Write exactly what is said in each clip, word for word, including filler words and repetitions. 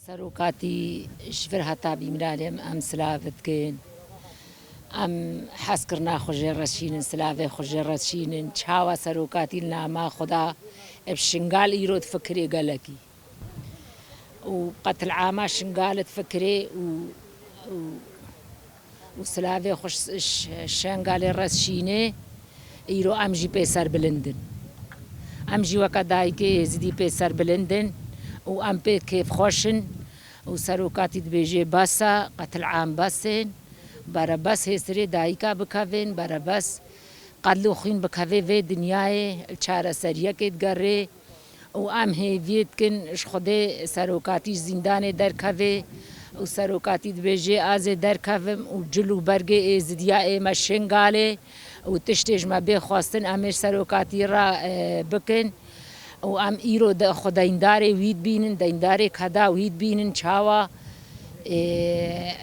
Serokatî ji vir heta bîmralê em, em silav dikin. Em hezkirina xwe jê re şînin, silavê xwe jê re şînin. Çawa serokatî li nama xwe da, ev Şingal îro difikirê gelekî. Û qetilama Şingal difikirê û, û, û silavê xwe ş-, ş-, Şengalê re şînê. Îro em jî pê serbilind in. Em jî weke dayikê Êzidî pê serbilind in û em pê kêfxweş in û serokatî dibêjê bes e, qetil am bes in, berebes hêsirê dayika bikevin, berebes qedl û xwîn bikevê vê dinyayê, li çareseriyekê digerê. Û em hêviyê dikin ji Xwedê serokatî ji zîndanê derkeve û serokatî dibêje, ez ê derkevim û cil û bergê Êzidiya ê me Şingalê û tiştê ji me bê xwestin em ê ji serokatî re, e, bikin. Û em îro de xwe deyndarê wî dibînin, deyndarê keda wî dibînin, çawa, e,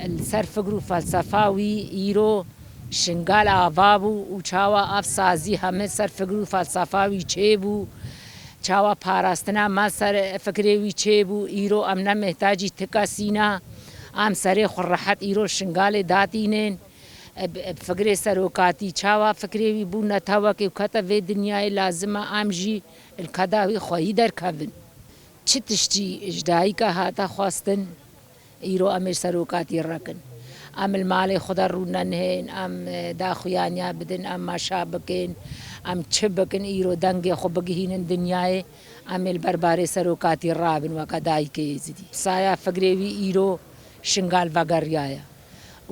li ser fikr û felsefa wî îro Şingal ava bû û çawa ev sazî heme ser fikr û felsefa wî çêbû. Çawa parastina me ser fikrê wî çêbû, îro em ne mihtacî ti kesî ne. Em serê xwe rehet îro Şingalê datînin. Bi, bi fikrê serokatî, çawa fikrê wî bû netewekê û kete vê dinyayê, lazim e em jî li keda wî xweyî derkevin. Çi tiştî ji dayika hate xwestin, îro em ê serokatî rekin. Em li malê xwe de rûnenihên, em, e, daxuyaniya bidin, em maşa bikin, em çi bikin, îro dengê xwe bigihînin dinyayê, em ê li ber barê serokatî rabin weke dayikê Êzidî. Saya fikrê wî îro Şingal vegeriyaye.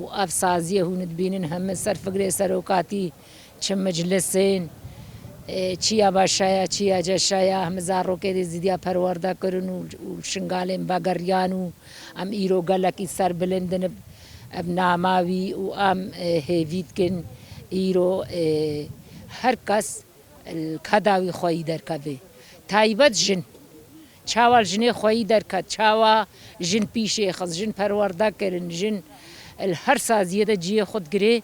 Û ev saziyê hûn dibînin, heme ser fikrê serokatî, çi meclisên, e, çiya başaya, çiya ceşaya, heme zarokê Êzidiya perwerde kirin û, û Şingalên vegeriyan û em îro gelekî serbilind in bi, bi nama wî û em, e, hêvî dikin îro, e, her kes li keda wî xweyî derkeve. Taybet jin. Çawa li jinê xweyî derket, çawa jin pîşê xist, jin perwerde kirin, jin li her saziyê de cihê xwe digirê,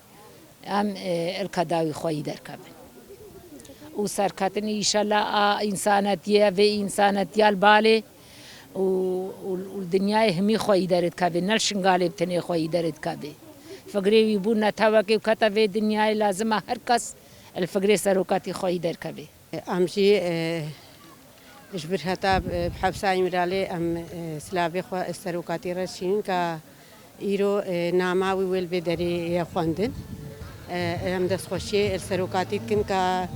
em, e, li keda wî xweyî derkevin. Û serketin înşellah a însanetiyê, vê însanetiya li balê û, û, û li dinyayê hemî xweyî derdikeve, ne li Şingalê bi tenê xweyî derdikeve. Fikrê wî bû netewekê û kete vê dinyayê, lazim e her kes li fikrê serokatî xweyî derkeve. Em jî, e, ji vir heta, e, bi hepsa Îmralê em, e, silavê xwe serokatî re şînin ka îro, e, nama wî wê li vê derê ye xwendin. E, em destxweşiyê li serokatî dikin ka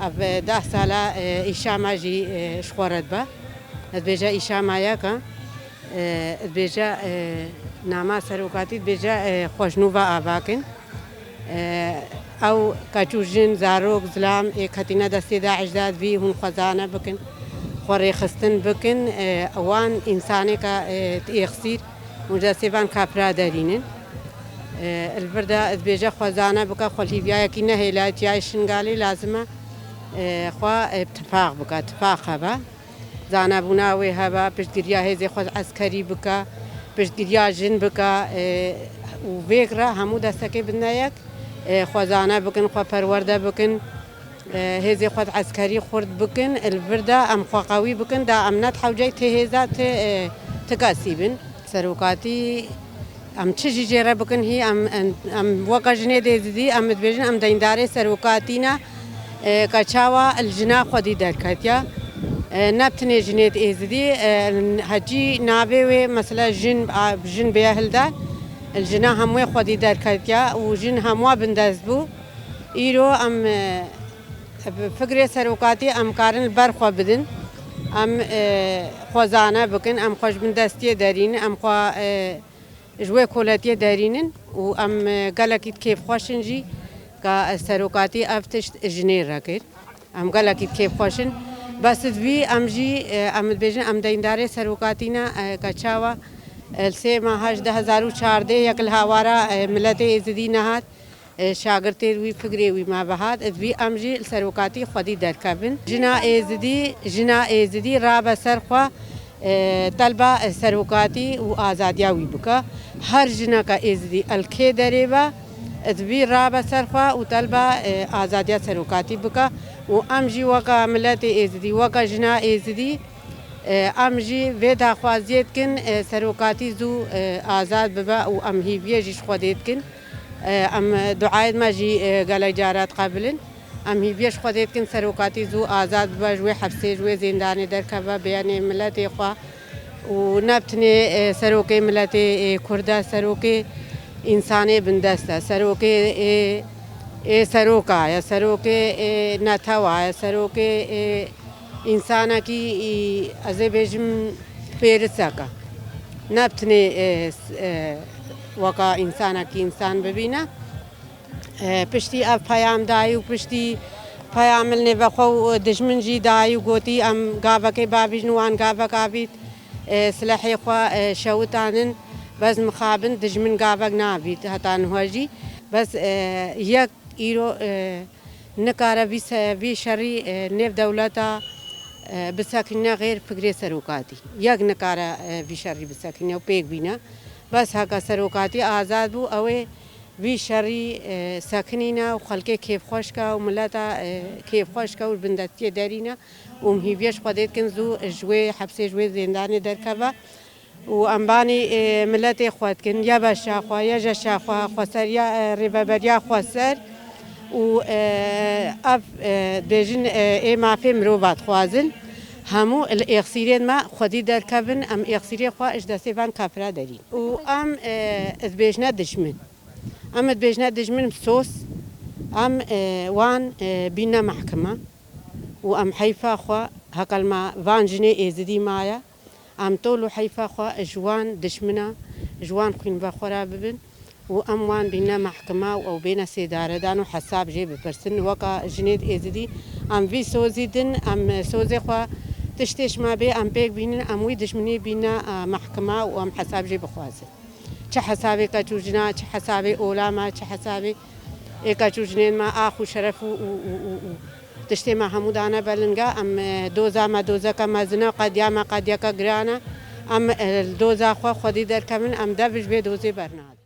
ev, e, deh sala, e, îşama jî, e, ji xwe re dibe. Ez dibêje îşama yek e. E, dibêje, e, nama serokatî dibêje, e, xwe ji nû ve ava kin. E, ew keç û jin, zarok, zilam ê ketîne destê DAIŞ de, divî hûn xwezane bikin, xwe rêxistin bikin, e, wan însanêka, e, êxsîr hûn ji destê van kafira derînin. E, li vir de dibêje xwezane bike, xwe hîviyayekî nehêle, çiyayê Şingalê lazim e, e, xwe, e, tifaq bike, tifaq hebe. Zanebûna wê hebe, piştgiriya hêzê xwe eskerî bike, piştgiriya jin bike, e, û vêk re hemû destekê bidine yek, e, xwe zane bikin, xwe perwerde bikin, e, hêzê xwe eskerî xurt bikin, li vir de em xwe qewî bikin, da em ne di hewceyî ti hêza, ti, e, ti kesî bin. Serokatî Em çi jî jê re bikin hî, em, em, em weke jinê di Êzidî, em dibêjin, em deyndarê serokatî ne, e, ka çawa li jina xwedî derketiya. E, ne bi tinê jinê di Êzidî, e, hecî navê wê, mesela jin, a, jin bêye hilde, li jina hemwê xwedî derketiya û jin hemwa bindest bû. Îro em, e, bi fikrê serokatî em karin li ber xwe bidin. Em, e, xwe zane bikin, em xwe ji bindestiyê derînin, em xwe, e, ji wê koletiyê derînin û em, e, gelekî kêfxweş in jî ka serokatî ev tişt jinê re kir. Em gelekî kêfxweş in. Bes divî em jî, e, em dibêjin em deyndarê serokatî ne, e, ka çawa, e, li sê meha ji du hezar û çardeh yek li hawara, e, miletê Êzidî nehat, e, şagirtê wî, fikrê wî me ve hat, divî em jî li serokatî xwedî derkevin. Jina Êzidî, jina Êzidî rabe ser xwe, e, telba, e, serokatî û azadiya wî bike. Her jineke Êzidî el kê derê be, e, divî rabe ser xwe û telba, e, azadiya serokatî bike û em jî weke miletê Êzidî, weke jina Êzidî, E, em jî vê daxwaziyê dikin, e, serokatî zû, e, azad bibe û em hîviyê jî ji Xwedê dikin. E, em duayê me jî, e, gelek cara diqebilin. Em hîviyê ji Xwedê dikin serokatî zû azad bibe, ji wê hepsê, ji wê zêndanê derkeve, bêne miletê xwe û ne bi tenê, e, serokê miletê, e, Kurd e, serokê însanê bindest e, serokê, e, ê seroka ye, serokê, e, netewa ye, serokê, e, însanekî, e, ez ê bêjim pêrisek e. Ne bi tenê, e, s-, e, weka însanekî însan bibîne. E, piştî ev peyam dayî û piştî peyam li nêvexwe û dijmin jî dayî û gotî, em gavekê bavîjin, wan gavek avît, e, silehê xwe, e, şewitanin, bes mixabin dijmin gavek navît heta niha jî. Bes, e, yek îro, e, nikare vî se-, vî şerî, e, nêv dewleta, e, bisekîne xêr fikrê serokatî. Yek nikare, e, vî şerî bisekîne û pêk bîne. Bes heke serokatî azad bû, ew ê vî şerî, e, sekinîne û xelkê kêfxweş ke û mileta, e, kêfxweş ke û bindestiyê derîne û em hîviyê ji Xwedê dikin zû ji wê hepsê, ji wê zêndanê derkeve û em banî, e, miletê xwe dikin, ye beşa xwe, ye jeşa xwe, xweseriya, e, rêveberiya xweser û, e, ev, e, dibêjin, e, ê mafê mirova dixwazin. Hemû li êxsîrên me xwedî derkevin, em êxsîrê xwe ji destê van kafira derîn. Û em, e, dibêjne dijmin. Em dibêjne dijmin soz, em, e, wan, e, bîne mehkime û em heyfa xwe, heke li me van jinê êzidî maye, em tol û heyfa xwe ji wan dijmina, ji wan xwînvexwe re bibin û em wan bîne mehkime û ew bêne sêdaredan û hesab jê bipirsin. Weka jinê êzidî em vî sozî din, em sozê xwe tiştê ji me bê, em pêk bînin, em wî dijminî bîne, e, mehkime û em hesab jê bixwazin. Çi hesabê keç û jina, çi hesabê olama, çi hesabê ê keç û jinên me ax û şeref û, û, û, û, û tiştê me hemû dane belinga. Em, e, doza me dozeke mezin e, qediya me qediyeke giran e. Em, e, li doza xwe xwedî derkevin, em dev ji vê dozê bernadin.